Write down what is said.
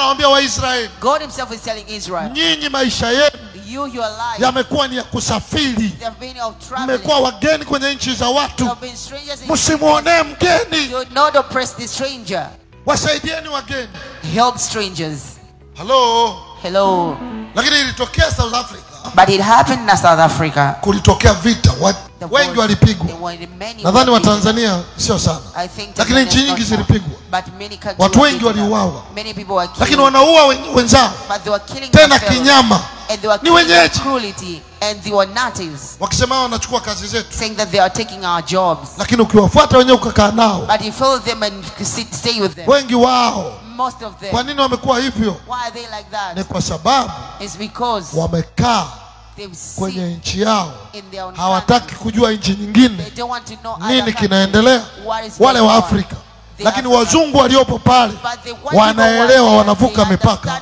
anawaambia Waisraeli, God himself is telling Israel, nyinyi maisha yenu you, your life, yamekuwa ni ya kusafiri. they have been of traveling. Mmekuwa wageni kwenye nchi za You watu. have been strangers in Msimuonee mgeni. Do not oppress the stranger. Wasaidieni wageni. Help strangers. Hello. Hello. Lakini ilitokea South Africa. But it happened in South Africa. Kulitokea vita. Wengi walipigwa. Nadhani wa Tanzania sio sana. Lakini nchi nyingi zilipigwa. Watu wengi waliuawa. Lakini wanaua wenzao. Tena kinyama. Ni wenyeji. Wakisema wanachukua kazi zetu. Saying that they are taking our jobs. Lakini ukiwafuata wenyewe ukakaa nao. But you follow them and stay with them. Wengi wao. Most of them. Kwa nini wamekuwa hivyo? Why are they like that? Ni kwa sababu It's because wamekaa kwenye nchi yao, hawataki kujua nchi nyingine nini kinaendelea, wale wa Afrika. Lakini wazungu waliopo pale wanaelewa, wanavuka mipaka.